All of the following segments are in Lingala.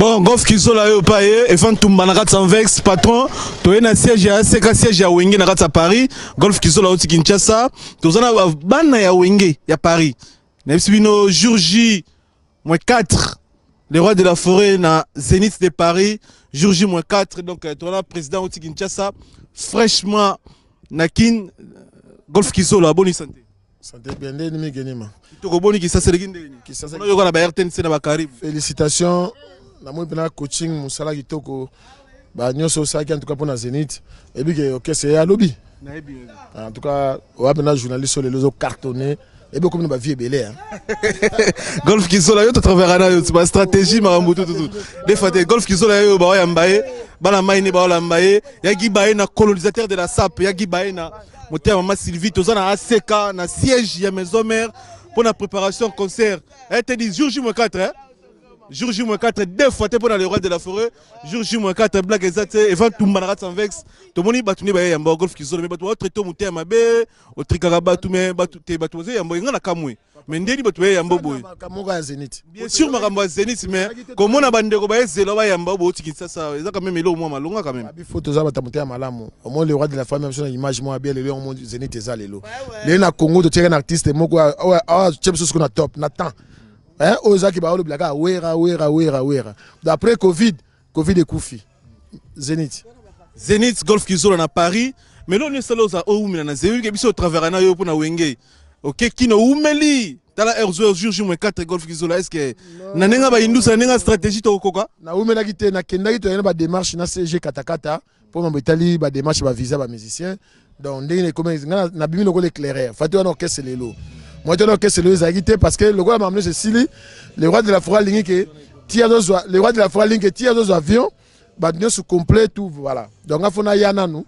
Bon, Golf Kizola yo pa ye, Evan Tumba na kati Vex, patron, toye na siège ya ACK, siège ya Wenge na kati ya Paris, Golf Kizola oti Kinshasa, tozana bana ya Wenge ya Paris. Na biso bino jour J moins 4, le roi de la forêt na Zénith de Paris, jour J moins 4, donc tozana président oti Kinshasa, fraîchement na Kin, Golf Kizola, bonne santé. Santé bien ndeni migenima. Kitoko boni Kinshasa eleki ndenge nini? Kinshasa yoka na ba RTNC na ba Caribe. Félicitations namoni mpena coaching mosala kitoko ba nyonso osalaki en tout cas mpona Zénith eyebi ke orchestre ye alobi en tout cas oya mpena journaliste oyo lelo ozo cartonné eyebi okomi na bavie ebele. Golf Kizola yo totravera na yo ba stratégie makambo tututu defa te. Golf Kizola yo baoyamba ye, bana mai ne baolamba ye, yaki baye na colonisateur de la sape, yaki baye na motema mama Sylvie. Toza na ACK, na siège ya maison mère pour la préparation concert ete di jour J moins 4, hein? Jour J moins 4, deux fois te mpona le roi de la forêt, jour J moins 4. Blague eza te. Evan Tumba na kati Vex, tomoni bato nde baye yamba Golf Kizola, mais bato baotraite motema mabe, otrikaka bato, mais bato te, bato bazo yamba nga na kamwe, mais ndeni bato baye yamba boye? Moko ya Zénith. Bien sûr, makambo ya Zénith, mais komona bandeko bayezela bayamba booti Kinshasa, eza quand même eloko mwa malonga quand même. Bifo toza bato ya motema malamu. Omoni le roi de la famille biso na image moko ya bien lelo. Yango Zénith eza lelo lelo na Congo. Totiaka na artiste moko oyo atie biso siko na top na temps oyo ezalaki baolobelaka Wera, Wera, Wera, Wera. Après Covid, Covid ekufi, Zénith. Zénith, Golf Kizola na Paris. Mais lelo nyonso oza oumela na Zénith, biso otravera na yo mpona Wenge ok kino oumeli. Tala heure jour J moins 4, Golf Kizola, est ce que na ndenge bayindusa, na ndenge stratégie, tokokoka? Naumelaki te, nakendaki, toyaki na badémarche na CG katakata mpo mambo etali badémarche, bavisa bamusicien. Donc ndenge ekomi, nga nabimi lokola éclaireur fati wana. Orchestre lelo, moi te wana orchestre lelo ezalaki te, parce que lokola makambo nyonso esili, le roi de la forêt alingi ke ti azozwa, le roi de la forêt alingi ke ti azozwa avion, bato nyonso complet, tout, voilà. Donc nga fo naya nanu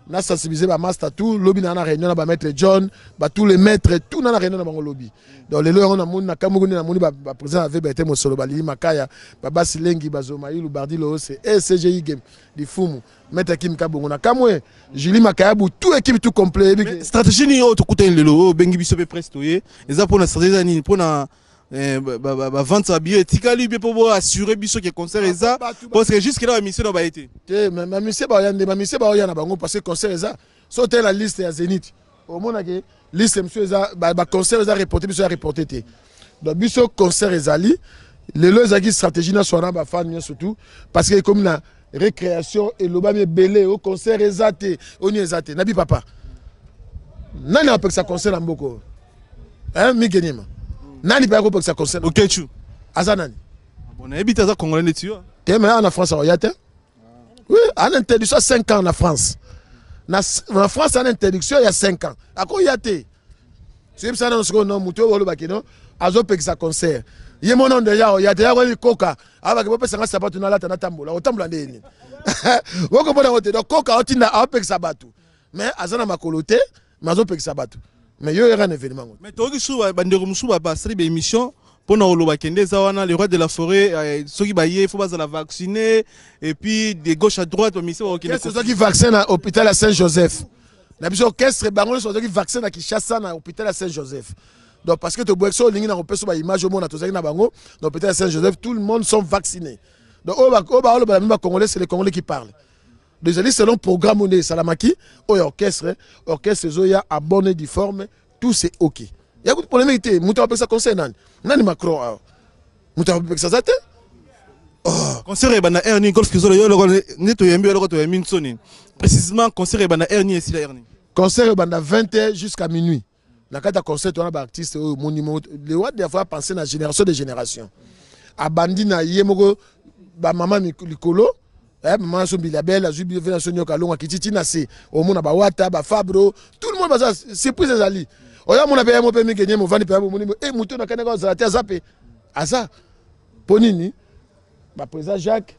na sensibiliser bamaster tout. Lobi na réunion na bamaître John, ba tous les maîtres, tout na réunion na bango lobi. Donc lelo yango namoni na kamoko nde namoni baprésident ave bete mosolo, balili makaya, babasi lengi, bazomailu bardi loose e CGI game lifumu, maître Kim Kabongo na kamwe, Julie Makayabu, tout équipe, tout complet. Stratégie nini oyo tokutani lelo oyo obengi biso mpe presse toye? Eza mpona stratégie eza nini? Mpona bavente ya billet etikali mpe mpo boassure biso ke concert eza? Parce que jusque là bamission na baye te. Te, bamisie baoya nde, bamisie baoya na bango, parce que concert eza. So te la liste ya Zénith, omonake liste mosusu eza baconcert eza reporté, biso ya reporté te. Donc biso concert ezali lelo. Ezalaki stratégie nyonso wana, bafan nyonso tout, parce que ekomi na récréation, elobami ebele o concert eza te, oni eza te. Nabi papa nani apekisa concert na mboka oyo, hein? Mikenima nani mpe akopekisa concert? Okechu. Aza nani? Bon, nayebi te, aza congolais neti yo. Te, mais awa na France aoya te. Oui, ana interdiction ya 5 ans na France. Na France ana interdiction ya 5 ans, akoya te. Soyebisa nano sikoyo, no motu oyo olobaki no azopekisa concert, ye mono deja oya te. Yakoyi koka abaki bopesanga sapatu nalata natambola, otambola nde nini? Okomona yango te. Donc koka aotinda aopekisa bato, mais aza na makolo te, mais azopekisa bato. Mais yo oyaka na événement ngo. Mais toyoki su bandeko mosusu basali baémission mpona koloba kende eza wana le roi de la forêt, soki baye, faut bazala vacciné, et puis de gauche à droite bamise bakokende. Ozwaki vaccin na hôpital ya Saint Joseph na biso. Orchestre bango nyonso bazwaki vaccin na Kinshasa, na hôpital ya Saint Joseph. Donc parce que toboyaki so olingi na kopesa baimage, omona tozalaki na bango na hôpital ya Saint Joseph, tout le monde sont vaccinés. Donc oyo baoloba na bino bacongolais, c'est les Congolais qui parlent. Donc ezali selon programme oyo nde esalamaki oyo orchestre. Orchestre ezoya à bonne et due forme, tout c'est ok, ya kutu polémique te. Moto apekisa conseil nani? Nani Macron awa? Moto apekisa aza te. Oh. Concert ebanda heure nini, Golf Kizola? Yo loko nde toyembi, yo loko toyembi nsoni. Précisément, concert ebanda heure nini, esila heure nini? Concert ebanda 20 heures jusqu'à minuit. Na kati ya concert wana, baartiste oyo omoni moko, le roi des fois pense na génération de génération, abandi na ye moko, bamama likolo, mama so Mbilabel azwi ve na so nyoka alongo akiti ntina se, omona bawata, bafabro, tout le monde baza. Surprise ezali oyo amona mpe ye mo mpe mingi movandi mpe bomoni e moto na kandaka ozala te, aza mpe aza mpo nini. Baprésident Jacques,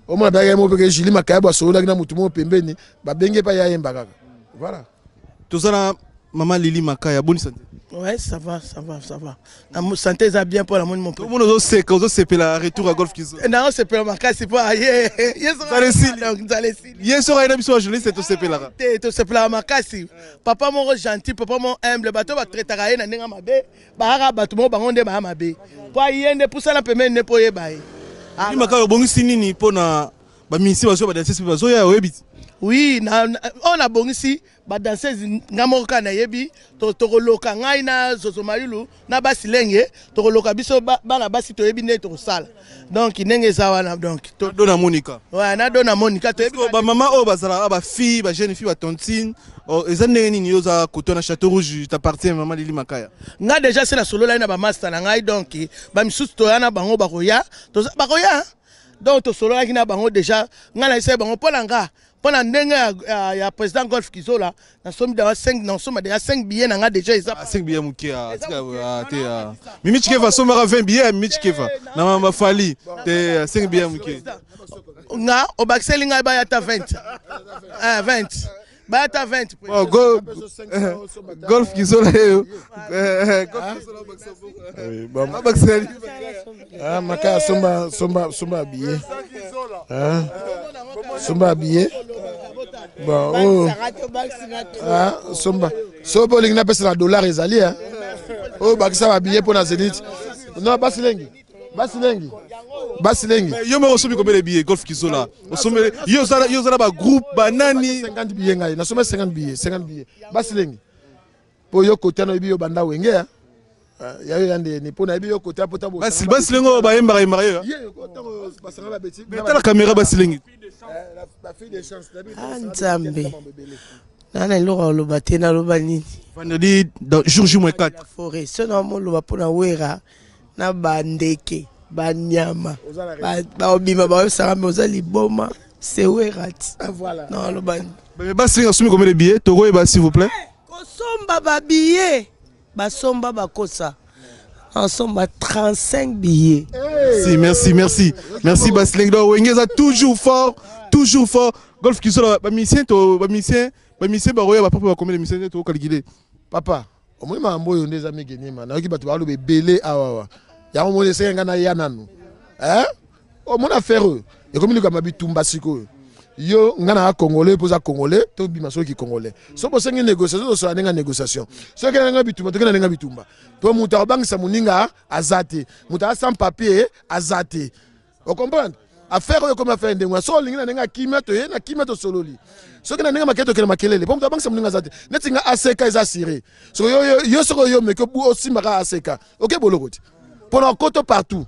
omona mpe ye mo mpe Julie Makayabo asololaki na motu moko pembeni, babenge mpe ye ayemba kaka, voilà. Toza na mama Lili Makaya, boni santé? Ouais, ça va, ça va, ça va. La santé eza bien mpo namoni mon Omona ozoseka, ozosepela retour ya Golf Kizo. Naosepela makasi mpo aye. Nzala esili. Nzala esili. Ye soki aye na biso bajournaliste, tosepelaka. Te, tosepelaka makasi. Papa moko gentil, papa moko humble. Bato batraitaka ye na ndenge mabe, bayaka bato moko bango nde baya mabe, mpo aye nde pusana pembeni nde mpo oyeba ye. Lili Makaya obongisi nini mpo na bamisi bazoya badanseuse mpe bazoya oyebi ti? Oui, oyo nabongisi badanseuse nga moko kaka nayebi. Tokoloka ngai na Zozo Mayulu na basi lenge, tokoloka biso bana basi, toyebi ndenge tokosala. Donc ndenge eza wana, donc Dona Monica. Ouais, na Dona Monica toyebi. Bamama oyo bazalaka, bafille, bajeune fille, batontine, oh, eza ndenge nini? Yo oza koto na Château Rouge, t'appartient, mama Lili Makaya. Nga déjà se nasololaki na bamaster na ngai, donc bamisusu toya na bango, bakoya, bakoya. Donc tosololaki na bango déjà. Ngai nayebisaki bango mpo na nga, mpo na ndenge ya président Golf Kizola, nasombi déjà 5, nasomba déjà 5 billets na nga déjà eza. 5 billets moke te. Mimi Chikeva asombaka 20 billets. Mimi Chikeva na mama Fali te, 5 billets moke. Nga obakiseli ngai, baya ata 20, 20, baya ata 20. Bon, Golf Kizola yeyo. Abakiseli. Ah, Makaya, somba, somba, somba billet. Hein? Somba billet. Bon, oh. Ah, somba. So bolingi napesa na dollar ezali, hein? Oyo bakisa ba billet mpo na Zénith. Non, basilengi. Basilengi. Basilengi. Yo moko osombi combien de billets, Golf Kizola? Osombi yo, ozala ba groupe banani? 50 billets ngai. Nasomba 50 billets, 50 billets. Basilengi. Po yo kota na yebi yo banda Wenge, hein? Ya yo ya ndeni mpo nayebi yo kota po ta. Basilengi oyo bayembaka yembaka yo. Ye ntango basanga babeti. Tala caméra, basilengi. Ba fille de chance. Ah, Nzambe, naa na eloko aloba te, naloba nini? Vendredi dans jour J moins 4. Forêt so na moloba mpona Wera na bandeke banyama baobima bayosaka me oza liboma, c'est Wera ti na aloba nini? Mais basilengi asombi combien de billets, tokoyeba s'il vous plaît? Kosomba babillet, basomba, bakosa, asomba 35 billets. Merci, merci, merci, merci Basilengi. Donc Wenge eza toujours fort, toujours fort. Golf Kizola, bamusicien to bamusicien bakoya bapapa bacombien de musicien tocalculer? Papa, omoni makambo oyo nde eza mingi nima. Nayoki bato baloba ebele awawa yango. Omoni, esenge ngai naya nanu. Omoni affaire oyo ekomi likambo ya bitumba. Sikoyo yo, ngai nanga Congolais mpo oza Congolais, tobima. Soki Congolais, so bosengi négociation, tosola ndenge ya négociation. Soki na ndenge bitumba, toke na ndenge bitumba. Po moto akobangisa moninga aza te, moto aza sans papier aza te. Ocomprendre? Affaire oyo ekomi affaire ndenge wana. So olingi na ndenge ya kimia, toye na kimia, tosololi. Soki na ndenge makele, tokende makelele, po moto abangisa moninga aza te. Neti nga, aseka eza assuré. Soki yo, soki oyo meki osimbaka aseka, oke boloko te mpona okoto partout.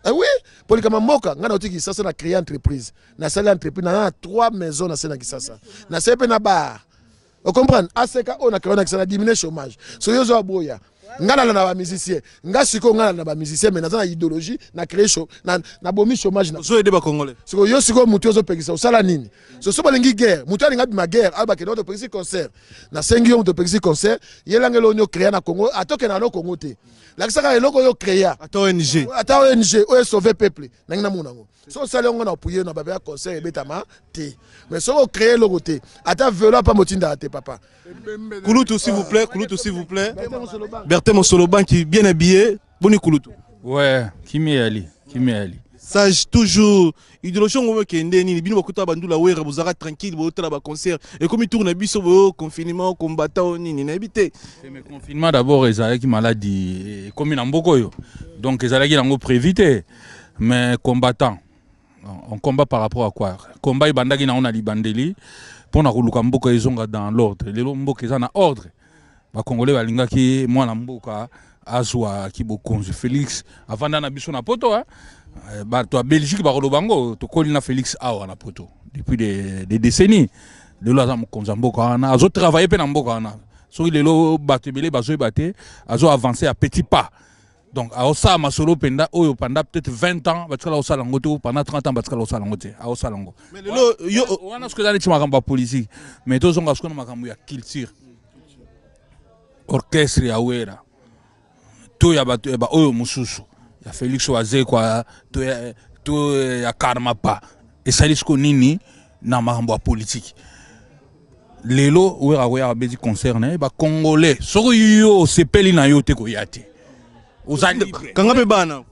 Eh oui, po likambo mboka, ngai nauti Kisasa, na créer entreprise, nasali entreprise, naza na trois maisons nasali na Kisasa, nasali mpe na bar. Ocomprendre? Aseka oyo na créer na Kisasa na diminuer chômage. So yo ozwa boya ngai nalanda na bamusicien. Nga sikoyo, ngai nalanda bamusicien, mais naza na idéologie na créer, nabomi chômage. Ozoyede bacongolais. Sikoyo yo, sikoyo motu ozopekisa osala nini? So balingi guerre, motu alingi abima guerre, ayo bakende topekisi concert. Nasengi yo, moto opekisi concert, yelanga eloko nini ocréa na Congo. Atokenda na Congo te, lakisaka eloko oyo ocréa. Ata ONG. Ata ONG oyo esauve peuple nangi namona yango. So osali yango na opuye na babe ya concert ebetama te. Mais soki ocréé eloko te, ata velo apa motindaka te, papa. Kulutu, s'il vous plaît, Kulutu, s'il vous plaît. Bertin Mosoloban qui bien habillé. Boni Kulutu. Ouais, Kimi Ali, Kimi Ali. Sage toujours. Idéologie ngo kende nini bino bakuta bandula Wera, bozaka tranquille, botala ba concert. Et comme tourne biso bo confinement combattant nini na ebité. Mais confinement d'abord ezalaki maladie comme na mboko yo. Donc ezalaki nango prévu te. Mais combattant, on combat par rapport à quoi? Combat ebandaki nango na libandeli mpona koluka mboka ezonga dans l'ordre. Lelo mboka eza na ordre. Bakongolais balingaki mwana mboka azwaki bokonzi. Félix avanda na biso na Poto. Bato ya Belgique bakoloba ngo tokoli na Félix awa na Poto depuis des décennies. Lelo aza mokonzi ya mboka wana, azotravaille mpe na mboka wana. Soki lelo bato ebele bazoyeba te, azo avance à petit pas. Donc aosala masolo mpenza oyo pendant peut-être 20 ans batikala kosala yango te, pendant 30 ans batikala kosala yango te, aosala yango. Wana soki eza neti makambo ya politique. Mais tozonga sikoyo na makambo ya culture. Orchestre ya Wera to ya bato ya oyo mosusu ya Félix Wazekwa to ya Karmapa esali sikoyo nini na makambo ya politique? Lelo Wera koya abeti concert na ye, bacongolais, soki yo osepeli na yo te, koya te, oza libre. Kanga mpe bana.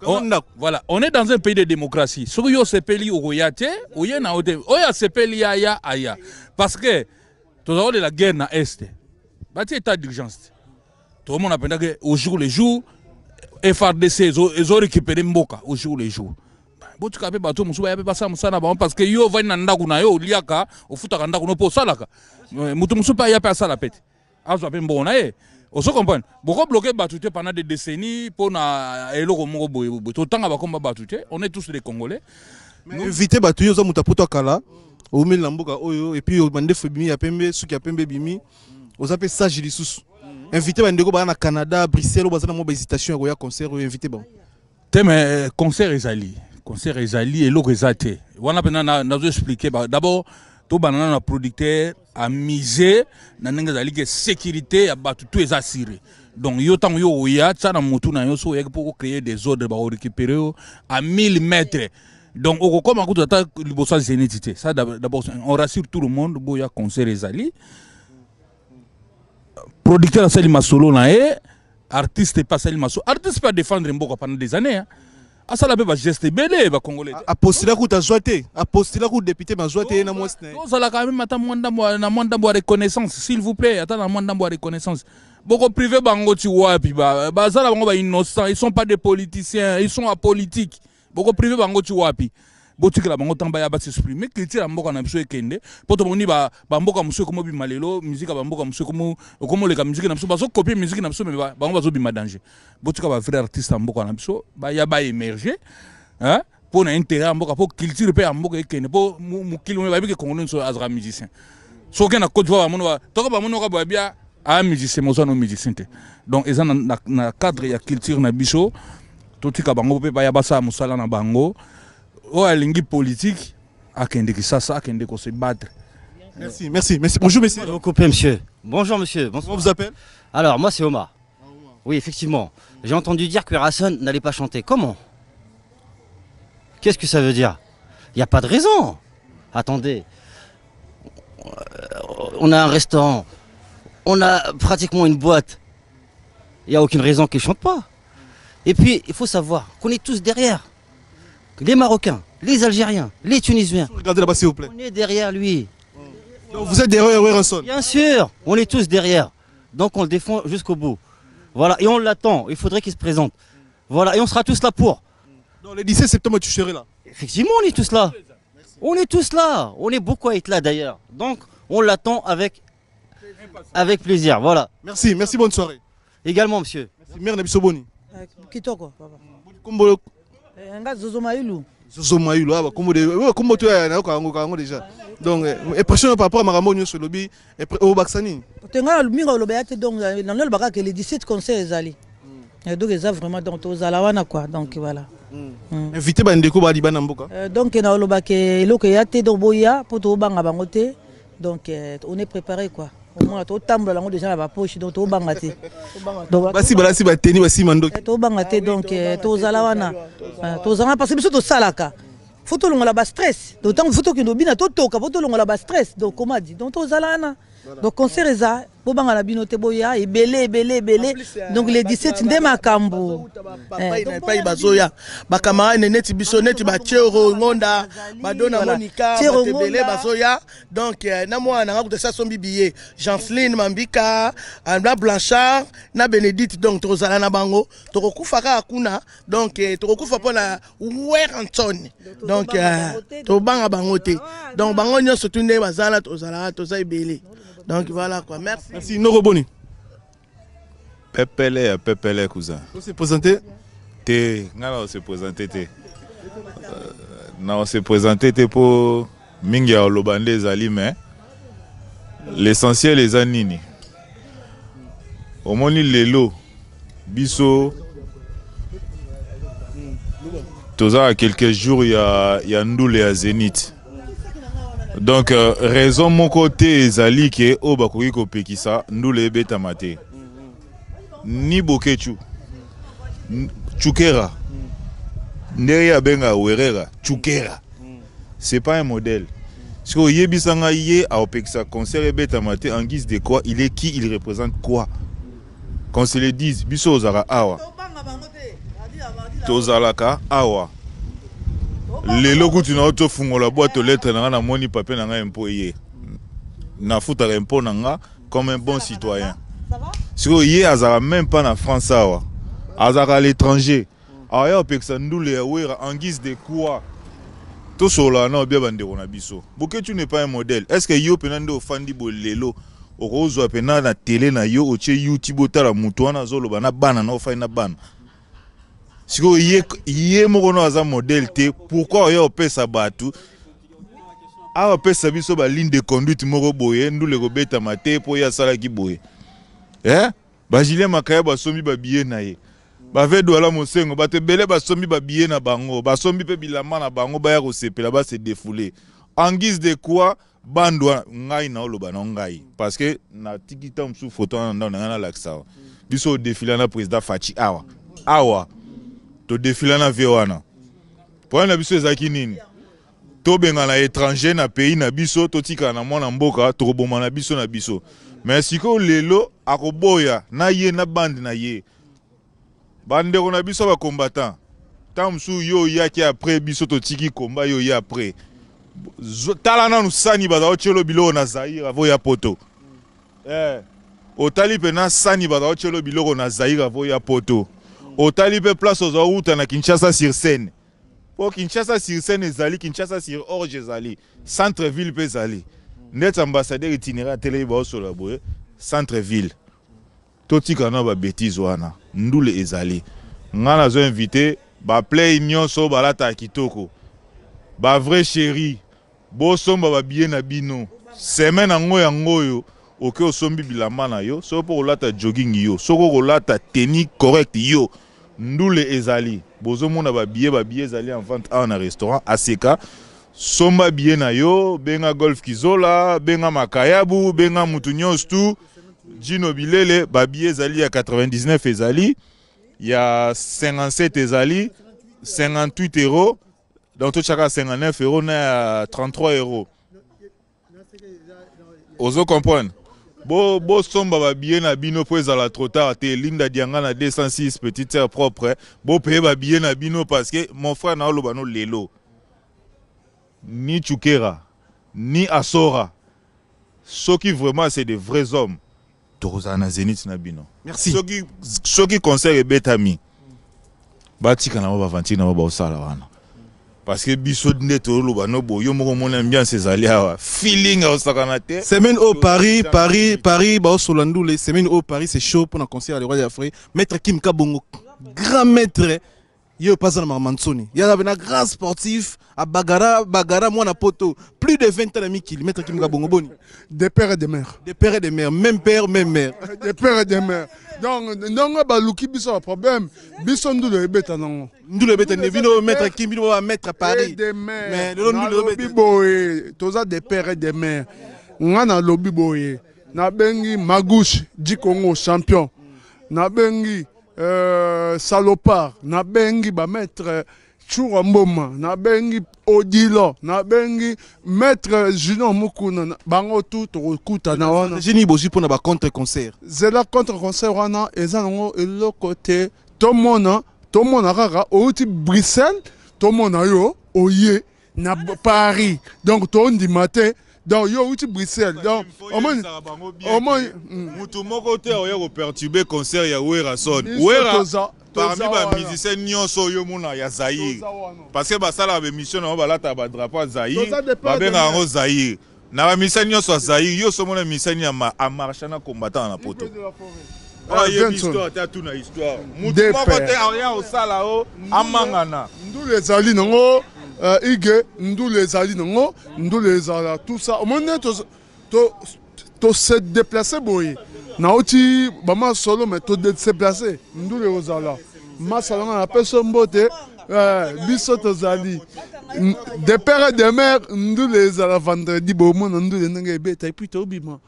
Voilà, on est dans un pays de démocratie. Soki yo osepeli, okoya te, oye na yo te. Oyo asepeli aya, aya, parce que toza kolela guerre na Est, batie état d'urgence te. Tokomona mpenza ke au jour le jour FARDC ezorécupérer mboka au jour le jour. Botika mpe bato mosusu baya mpe basala mosala na bango, parce que yo ovandi na ndako na yo, oliaka, ofutaka ndako no mpo osalaka. Moto mosusu mpe aya mpe asala pe te, azwa mpe mbongo na ye. Ozo comprendre? Bokobloquer bato te pendant des décennies mpo na eloko moko boye boye. Totanga bakomba bato te, on est tous des Congolais. Invité bato, yo oza moto apoto akala, oumeli na mboka oyo, et puis mandefu ebimi ya pembe, suki ya pembe ebimi, oza mpe sage lisusu. Invité bandeko baa na Canada, Bruxelles, oyo baza na mwa bahésitation ya koya concert oyo, invité bango. Te, mais concert ezali, concert ezali, eloko eza te wana mpena. Nazo expliquer d'abord, tobanda nano na producteur amise na ndenge ezali ke sécurité ya bato tout eza assuré. Donc yo, ntango yo oya, tia na motu na yo, so oyaki mpo kocréer désordre, bakorécupérer yo à 1000 mètres. Donc okokoma kutu ata liboso ya Zénith te. Ça d'abord, on rassure tout le monde, boya, concert ezali. Producteur asali masolo na ye, artiste mpe asali masolo, artiste mpe adéfendre mboka pendant des années, hein. Asala mpe bageste ebele, bacongolais te. Apostula kutu, azwa te, apostula kutu député, mais azwa te, ye na mwasi na ye. Tozalaka même ata mwa ndambo na mwa ndambo ya reconnaissance, s'il vous plaît, ata na mwa ndambo ya reconnaissance. Bokopriver bango ti wapi? Bazala bango bainnocent, ils sont pas des politiciens, ils sont apolitiques. Bokopriver bango ti wapi? Botikela bango ntango baya bas'exprimer, culture ya mboka na biso ekende, mpo tomoni bamboka mosusu ekomobima lelo, musique ya bamboka mosusu ekomoleka musique na biso, bazocopier musique na biso, mais bango bazobima danger. Botika bavrai artiste ya mboka na biso baya baémerger, hein? Mpo na intérêt ya mboka, mpo culture mpe ya mboka ekende, mpo mokili oyo bayebi ke Congolais nyonso azalaka musicien. Soki na Côte d'Ivoire, bamoni toko, bamoni oka boya bia aya musicien, moza no musicien te. Donc eza na cadre ya culture na biso, totika bango mpe baya basala mosala na bango. Oyo alingi politique akende Kisasa, akende kose battre. Merci, merci, merci. Bonjour, monsieur. Je vous couper, monsieur. Bonjour, monsieur. Bonsoir. Comment vous appelle? Alors, moi, c'est Omar. Oui, effectivement. J'ai entendu dire que Werrason n'allait pas chanter. Comment? Qu'est-ce que ça veut dire? Il n'y a pas de raison. Attendez. On a un restaurant. On a pratiquement une boîte. Il n'y a aucune raison qu'il ne chante pas. Et puis, il faut savoir qu'on est tous derrière. Les Marocains, les Algériens, les Tunisiens. Regardez là-bas, s'il vous plaît. On est derrière lui. Donc vous êtes derrière Werrason? Bien sûr, on est tous derrière. Donc on le défend jusqu'au bout. Voilà, et on l'attend. Il faudrait qu'il se présente. Voilà, et on sera tous là pour. Dans le 17 septembre, tu serais là? Effectivement, on est tous là. On est tous là. On est beaucoup à être là d'ailleurs. Donc, on l'attend avec plaisir. Voilà. Merci, merci, bonne soirée. Également, monsieur. Merci, mère na biso, boni? Kitoko, papa. Kombo? Nga Zozo Mayulu. Zozo Mayulu, ah, kombo de kombo to ya na kango kango déjà. Donc impression par rapport à makambo nyonso lobi, obakisa nini? Te, nga mingi oloba ya te. Donc na lobaka ke le 17, concert ezali. Donc eza vraiment, donc tozala wana quoi, donc voilà. Invité bandeko bali bana mboka. Donc na olobaka eloko eya te, donc boya mpo tobanga bango te. Donc on est préparé quoi, omona totambola yango déjà na bapoche, donc tobanga te. Basi balasi bateni, basima ndoki. Tobanga te, donc tozala wana, tozala parce que biso tosalaka, faut tolongola bastress. Donc ntango faut tokende obina, totoka po tolongola bastress. Donc comment dit, donc tozala wana, donc concert eza, bobanga na bino te, boya ebele, ebele, ebele. Donc le 17 nde makambo. Epai bazoya bacamarade neti biso, neti batiero Ngonda, badona Monika, bato ebele bazoya. Donc na mwana nanga kuta asombi billet, Janceline Mambika na Blanchard na Bénédicte. Donc tokozala na bango, tokokufa kaka kuna. Donc tokokufa mpona Werrason. Donc tobanga bango te. Donc bango nyonso tu nde bazala, tozalaka, toza ebele. Donc voilà quoi, merci. Merci. Noko, boni? Pepele ya pepele, cousin. Se présenter. Te, nga na ose présenter te, na ose présenter te, mpo mingi ya koloba nde ezali, mais l'essentiel eza nini? Omoni, lelo biso toza na quelques jours ya ndule ya Zénith. Donc raison moko te ezali ke oyo bakoki kopekisa ndule ebetama te. Ni Bokechu Chukera, ndenge abengaka Werera Chukera, c'est pas un modèle. Soki oyebisa ngai ye aopekisa concert ebetama te, en guise de quoi? Il est qui? Il représente quoi? Qu'on se le dise, biso ozalaka awa, tozalaka awa lelo kutu na tofungola boîte aux lettres na nga, namoni papier na ngai, impôt ye, nafutaka impôt na nga comme un bon citoyen. Sikoyo ye azalaka même pas na France awa, azalaka à l'étranger. Aya opekisa ndule ya Wera en guise de quoi? Tosolola nao bien bandeko na biso. Boketshu n'est pas un modèle. Est-ce que yo pena nde ofandi boye lelo okozwa pena na tele na yo otie YouTube otala mutu wana azoloba na bana na ofandi na bana? Sikoyo ye, ye moko no aza modèle te, pourquoi oya opesa bato awa apesa biso ba ligne de conduite moko boye ndule ekobetama te mpo ye asalaki boye eh? Ba Julien Makaya basombi ba billets na ye. Ba Ve Douala Mosengo bato ebele basombi ba billets na bango, basombi pe bilamba na bango baya kosepela ba se defouler. En guise de quoi bande wana ngai naoloba na ngai parce que natiki ntango mosusu photo wana na ndako na ngai nalakisa awa. Biso odefila na président Fatshi awa. Awa todefila na vie wana. Problème na biso ezalaki nini? Tobengana etranger na pays na biso, totikala na mwana mboka, tokobomana biso na biso. Mais sikoyo lelo akoboya na ye na bande na ye. Bandeko na biso ba combattants, ntango mosusu yo oyaki après biso totiki combat, yo oye après. Tala nanu sani baza otielo biloko na Zaïre avant ya poto. Eh, otali pena sani baza otielo biloko na Zaïre avant ya poto. Otali pe place oza uta na Kinshasa sur scène. Po Kinshasa sur scène ezali, Kinshasa sur orge ezali, centre ville pe ezali. Ndeti ambassadeur itinerant atelemi baosolola boye, centre ville. Totika na ba betises wana, ndule ezali. Nga nazo invite ba play nionso balataka kitoko, ba vrai cherie Bosomba ba billets na bino. Semaine yango yango oyo oke osombi bilamba na yo soki pe okolata jogging yo soki okolata tenue correct yo ndule ezali bozomona ba billets ba billets ezali en vente awa na restaurant aseka somba billet na yo benga golf kizola benga makayabu benga mutu nyonso tout Gino Bilele ba billets ezali ya 99 ezali ya 57 ezali 58 euros. Donc totiaka 59 euros na ya 33 euros. Ozo comprendre? Bo bosomba ba billets na bino po ezala trop tard te. Linda Dianga na 206 petite sœur propre. Bo payer ba billets na bino parce que mon frère na oloba no lelo. Ni Chukera, ni Asora. Soki vraiment c'est des vrais hommes. Tokozala na Zenith na bino. Merci. Soki soki concert ebetami batika na ba aventure na ba osala wana. Parce que biso nde toloba no bo yo moko mona ambiance ezali awa. Feeling osakana te. Semaine au Paris, Paris, Paris, ba osola ndule, semaine au Paris c'est chaud pour un concert le roi de l'Afrique. Maître Kim Kabongo, grand maître ye oyo aza na makambo nsoni ye aza na grand sportif abagara bagara mwana poto plus de 20 ans na mikili maître kimika bongo boni. De père et de mère. De père et de mère, même père, même mère. De père et de mère. Donc ndongo baluki biso ba problème, biso ndulu ebeta nango. Ndulu ebeta ne bino maître Kim bino ba maître Paris. De mère. Mais lelo ndulu ebeta. Boye, toza de père et de mère. Nga na lobi boye, nabengi Magouche du Congo champion. Nabengi Salopard, nabengi ba maître Tshoura Mboma, nabengi Odilo, nabengi maître Junior Mukuna, bango tout tokokutana wana. Stratégie bozwi mpona ba contre concert. Zela contre concert wana eza nango eloko te, tomona tomona kaka outi Bruxelles, tomona yo oye na Paris, donc tondima te. Donc yo outi Bruxelles, donc omoni omoni mutu moko te oya ko perturber concert ya Werrason. Werra parmi ba musiciens nyonso oyo mona ya Zaïre, parce que basalaka ba émission na bango balataka ba drapeau ya Zaïre, babengaka yango Zaïre. Na ba musiciens nyonso ya Zaïre, yo so mona musicien ya a marcha na combattant na poto. Oyebi histoire te, atuna histoire. Mutu moko te aya osala o amangana. Ndule ezali nango ige, ndule ezali nango, ndule ezala tout ça. Omoni to to to se déplacer boye. Nauti ba ma solo mais to se déplacer. Ndule ozala. Masala nga na peso mbote. Biso tozali de père et de mère, ndule ezala vendredi bomona ndule ndenge ebeta et puis tobima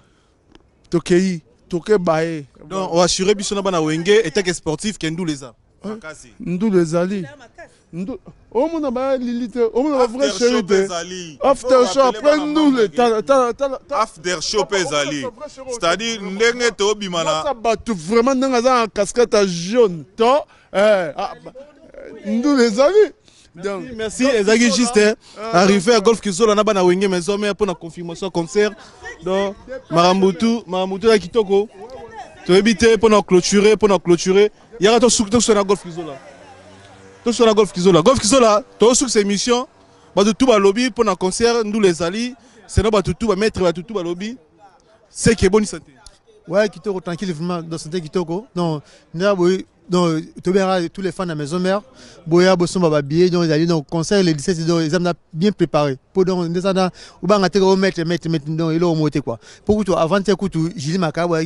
tokei tokebaye. Donc on assurer biso na bana wenge en tant que sportif ke ndule eza. Ndule ezali. Omona ba lili te, omona ba vrai chéri te. After show après ndule tala tala tala. After show pe ezali. C'est-à-dire ndenge tobima na bato vraiment ndenge aza na casquette ya jaune to ndule ezali. Donc, merci, ezalaki juste arrivé à Golf Kizola na bana wenge maison mère pour la confirmation concert. Donc Marambutu, Marambutu ya kitoko. Toyebi te pour na clôturer, pour na clôturer. Yaka to suki to na Golf Kizola. Tosuka na Golf Kizola. Golf Kizola, tozosukisa émission. Bato tu balobi mpo na concert ndula ezali. Seno bato tu ba maître bato tu balobi. Seke eboni santé. Ouais, Kitoko, tranquille, vraiment, dans santé Kitoko. Donc, donc, tobengaka tous les fans de la maison mère. Boya, bosomba, ba billet, donc, ils allaient donc, concert le 17, donc, ils ont bien préparé. Pour donc, nous avons, ou bien, on mettre, mettre, mettre, donc, ils ont monté, quoi. Pour que avant, tu Gilles Macabo,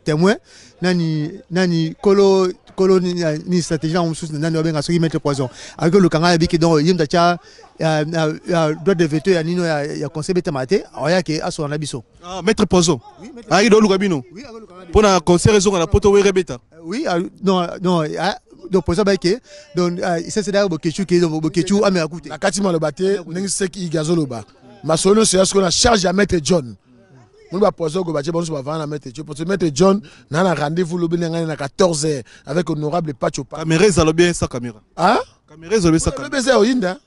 témoin, nani, nani, colo, colo, ni, ni stratégie, on sous, nani, obenga, soki mettre poison. Alors que le kanga, biki, donc, yim, tacha, droit de veto, ya nino, ya, ya conseil, beta mate, oya, ke, aso, na biso. Ah, maître poison. Ah, il doit bino. Pour na concert ezonga na poto were beta. Oui, non, non, ah, donc poison ba ke, donc ça c'est d'ailleurs Bokechu ke, donc Bokechu a mais écouté. Na kati maloba te ndenge seki Iggy azoloba. Masolo nyonso ya sikoyo na charge ya maître John. Moni ba poison ko batie banso bavanda na maître John. Parce que maître John na na rendez-vous lobi na ngai na 14h avec honorable Pacho Pa. Caméra ezalo bien sa caméra. Hein? Caméra ezalo bien sa caméra. Lobi eza oyinda.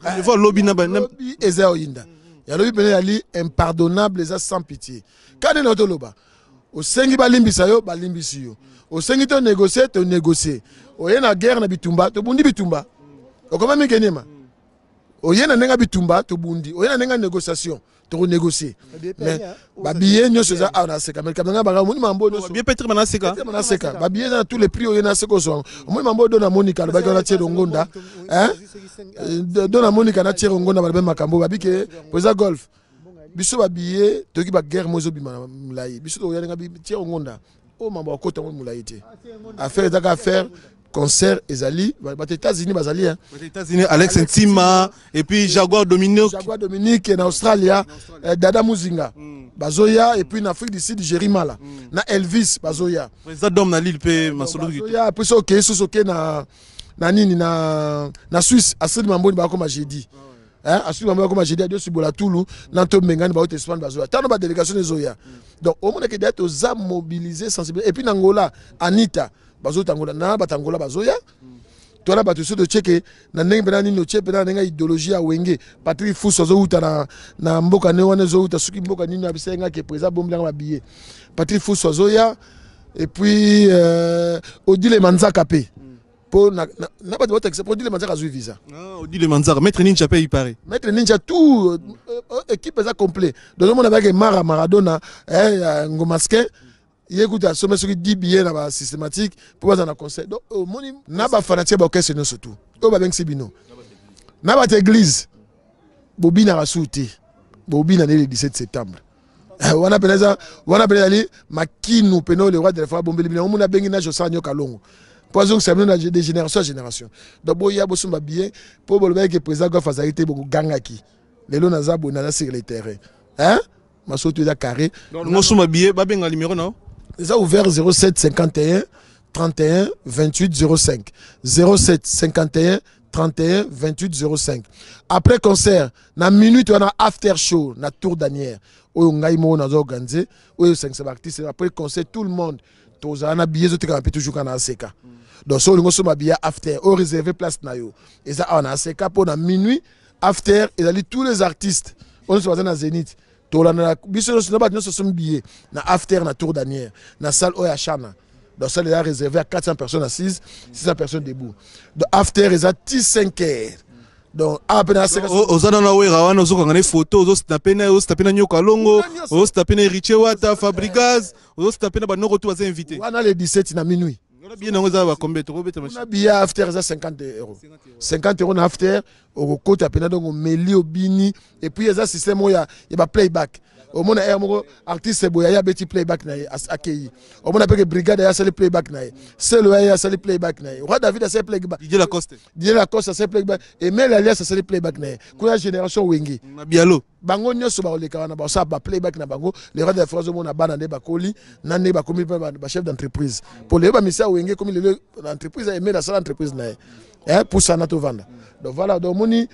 Rendez-vous lobi na ba lobi eza oyinda. Ya lobi pene yali impardonnable eza sans pitié. Kane na toloba. Osengi balimbisa yo, balimbisi yo. Osengi to négocier, to négocier. Oye na guerre na bitumba, to bundi bitumba. Okoma mikenema. Oye na ndenge bitumba, to bundi. Oye na ndenge négociation, to négocier. Mais ba billet nyonso eza awa na seka. Mais kabanga banga moni mambo nyonso. Billet peut-être na seka. Peut-être na seka. Ba billet na tous les prix oye na seka ozwa. Omoni mambo do na Monica lobaki wana tie Ngonda. Hein? Do na Monica na tie Ngonda ba makambo ba bike poza golf. Biso ba billet toki ba guerre mozo bima na mulayi. Biso to yalinga bi tie Ngonda. O mambo akota mo mulayi te. Affaire ezaka affaire concert ezali ba États-Unis bazali hein. Ba États-Unis Alex Ntima et puis Jaguar Dominique. Jaguar Dominique na Australia, Dada Muzinga. Bazoya et puis na Afrique du Sud Jerry Mala. Na Elvis Bazoya. Président Dom na Lille pe masolo ki. Bazoya puis OK so OK na na nini na na Suisse Astrid Mamboni ba koma jeudi. Hein, Astrid Mamboni ba koma jeudi adio sibola Tulu na to mengani ba Espagne bazoya. Tano ba délégation ezoya. Donc au monde que date oza mobiliser sensibiliser et puis na Angola Anita bazotangola na batangola bazoya. Tola bato so tocheke na ndenge mpena nini otie mpena na ndenge ya idéologie ya Wenge. Patrick Fuso azowuta na mboka ne wana ezowuta soki mboka nini abisa ye ngaki président abombelanga ba billet. Patrick Fuso azoya et puis Odile Manzaka pe. Po na, na, na bato batakisa, po Odile Manzaka azwi visa. Ah, Odile Manzaka, Maître Ninja pe il paraît. Maître Ninja tout équipe eza complet. Donc on avait Mara Maradona, Ngomaske. Ye kuta asombe soki 10 billets na ba systématique pour baza na conseil. Donc omoni na ba fanatique ba orchestre nyonso tout. Oyo babengisi bino. Na ba église bobina rasu te. Bobina le 17 septembre. Wana peneza, wana peneza li makinu peno le roi de la forêt bombeli bino. Omona bengi na Josa Nyoka Longo. Poison que ça vient de génération à génération. Donc boya bosomba billet pour boloba que président Goff azali te boko gangaki. Lelo naza bo naza sur le terrain. Hein? Masoto eza carré. Donc, ngosomba billet, ba benga numéro non? Eza ouvert 07 51 31 28 05. 07 51 31 28 05. Après concert, na minute wana after show na Tour Danière. Oyo ngai moko nazo organiser, oyo 5 artistes après concert tout le monde tozala na billet zotekama mpe toujours kana aseka. Donc so olingo soma billet after, o réserver place na yo. Eza awa na aseka po na minuit after ezali tous les artistes. Oyo nyonso baza na Zénith. Tolanda biso nyonso na bato nyonso somi billet na after na Tour Danière na salle oyo ya Chana. Donc salle est réservée à 400 personnes assises, 600 personnes debout. Donc after eza ti 5 heures. Donc à peine à cinq heures. Oza na wera wana ozokanga ne photo, ozo snapper na, ozo snapper na Nyoka Longo, ozo snapper na Richie Wata, Fabregas, ozo snapper na ba noko tout baza invité. Wana le 17 na minuit. Wana billet nango eza ba combien tokobeta machine? Wana billet after eza 50 euros. 50 euros na after okokota pena donc omeli obini et puis eza système oyo ya ba playback. Omona air moko artiste boye ya beti playback na ye akei. Omona pe ke brigade ya sali playback na ye. Selo ya sali playback na ye. Roi David asali playback. Didier Lacoste. Didier Lacoste asali playback. Emel Alias asali playback na ye. Kuna génération Wenge. Mabialo. Bango nyonso ba oleka wana ba sa ba playback na bango. Le roi de la France omona bana nde bakoli na nde bakomi pe ba chef d'entreprise. Pour le ba misia Wenge komi lelo entreprise Emel asala entreprise na ye. Hein, pour ça na to vanda. Donc voilà, donc moni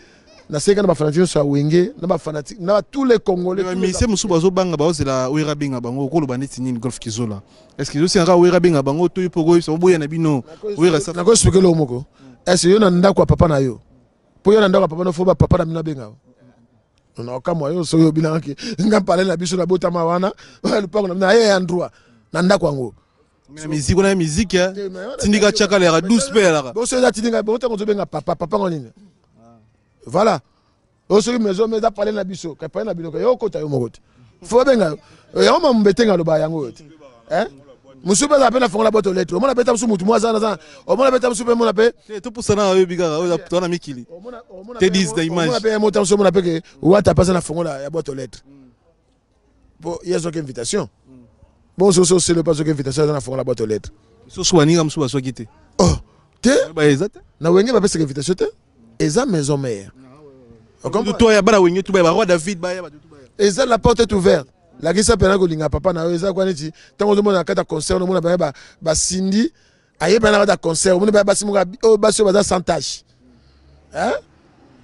na seka na ba fanatique nyonso ya Wenge, na ba fanatique, na ba tous les Congolais, Mais tous les monsieur Moussou bazo banga ba ozela Wera benga bango koloba neti nini Golf Kizola. Est-ce que osi nga Wera benga bango to yipoko so boya na bino Wera sa Na ko expliquer lo moko. Est-ce yo na ndako ya papa na yo? Po yo na ndako ya papa no fo ba papa na bino benga. Na okamwa yo so yo binanga ki nga parler na biso na botama wana, lupango na bino, aye ya droit na ndako yango. Na musique wana, musique tindika tiaka lera douce mpe elaka. Boso eza tindika bongo ntango ozobenga papa, papa ngo nini? Voilà, oyo soki maison mère eza pale na biso, ka pale na bino, ka yo okota yo moko te, fo babenga yo. Yango mamu betenga aloba yango oyo te. Mosusu mpe azala mpe na fongola boîte aux lettres, omona mpe ta mosusu mutu mo aza naza, omona mpe ta mosusu mpe mona mpe. Topusana, oyebi kaka oyo toza na mikili te, 10 na image. Omona mpe mota mosusu, omona mpe ke wata mpe aza na fongola ya boîte aux lettres po ye azwaki invitation. Bon, soso osele mpe azwaki invitation, aza na fongola boîte aux lettres. Soso baninga mosusu bazwaki te. Oh te. Eza te. Na Wenge bapesaka invitation te, eza maison mère. To ya bana Wenge tu baya, baroi David baya, bato tu baya. Eza la porte est ouverte. Lakisa mpena kolinga papa na yo. Eza kwa neti ntango ozomona na kati ya concert, omona baya basindi aye mpena na kati ya concert, omoni baya basi moko oyo, basi oyo baza sans tache,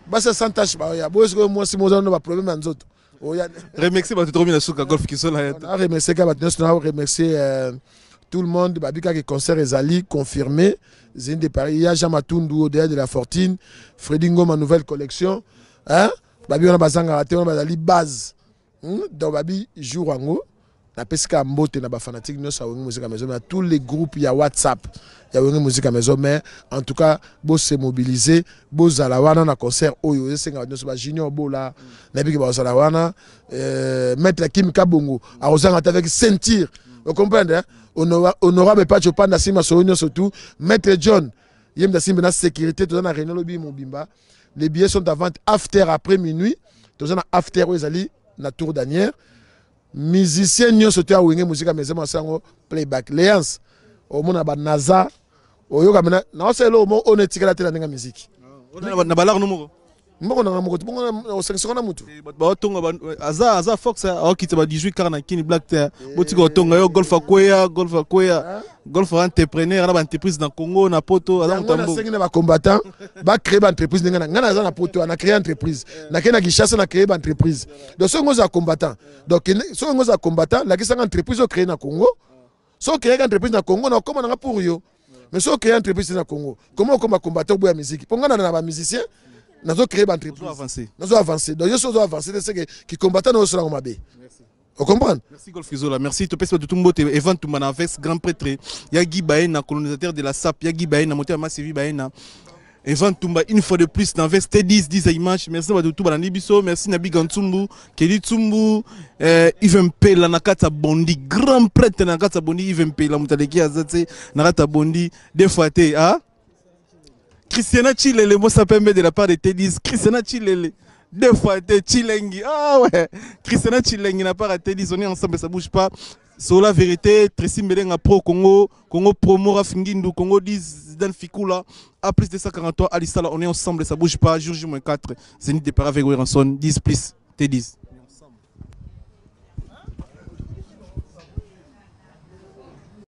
basi ya sans tache baoya boyo. Sikoyo mwasi mo oza na baproblème ya nzoto oya. Remercier bato, tokomi na suka, Golf Kisola ya. Na remercier kaka bato nyonso, na remercier tout le monde. Babi kaka concert ezali confirmé, Zénith de Paris. Ya Jean Matundu au-delà de la fortune, Freddy Ngoma nouvelle collection, hein? Babi wana bazangaka te, wana bazali base. Donc babi jour yango napesi kaka mbote na bafanatique nyonso ya Wenge Musica Maison, na tous les groupes ya WhatsApp ya Wenge Musica Maison. Mais en tout cas, bose mobiliser, bozala wana na concert oyo esengaka nyonso. Bajunior bola, nayebi ke bazala wana. Maître Kim Kabongo akozanga te avec ceinture, ocomprendre, hein? Honorable Pacho Panda, nsima solo nyonso tout. Maître John ye mutu asimbi na sécurité. Toza na réunion lobi mobimba. Les billets sont à vente after, après minuit. Toza na after oyo ezali na Tour d'Anière. Musicien nyonso te ya Wenge Musica Maison asala yango playback. Léance omona banaza oyoka mena naosala eloko moko oyo netikala te na ndenge ya musique. Na balare no moko. Mbongo nanga moko te, bongo osangisaka na mutu. Bato baotonga aza fox aokita ba 18 car na kini black te. Botika otonga yo. Golf akweya, Golf akweya. Golf entrepreneur na baentreprise na Congo, na poto, aza moto ya mbongo. Nasengi na bacombattant bacréer baentreprise. Ndenge ngai naza na poto, na créer entreprise, nakei na Kinshasa, na créer baentreprise. Donc soki ngo oza combattant, donc soki ngo oza combattant, lakisanga entreprise ocréer na Congo. So ocréaka entreprise na Congo, na okóma nanga pour yo. Mais so ocréer entreprise te na Congo, comment okóma combattant oboya musique? Mpo ngai na bamusicien nazo créer baentreprise, nazo avancer. Donc yo so ozo avancer te, seke kicombattant na oyosolango mabe, ocomprendre? Merci Golf Kizola, merci. Topesi bato mbote. Evan Tumba na avec grand prêtre ya Guy Baena, colonisateur de la SAP ya Guy Baena, moteur Massivi Baena. Evan Tumba une fois de plus dans Veste 10 10 à image. Merci bato tout balandi biso. Merci Nabi Gantsumbu, Kelly Tsumbu, Yves Mpela na kata Bondi, grand prêtre na kata Bondi. Yves Mpela mutaleki azate na kata Bondi deux fois te, ah Christiana Chilele, moi ça permet de la part de T10. Christiana Chilele deux fois te Chilengi. Ah ouais, Christiana Chilengi n'a pas raté 10. On est ensemble, ça bouge pas. Sur la vérité, Tracy Melenga Pro Congo, Congo Promo Rafingindu, Congo 10, Zidane Fikula, A plus 243, Alissala, on est ensemble, ça bouge pas. Jour J-4, Zénith de Paris avec Ranson, 10 plus, T10.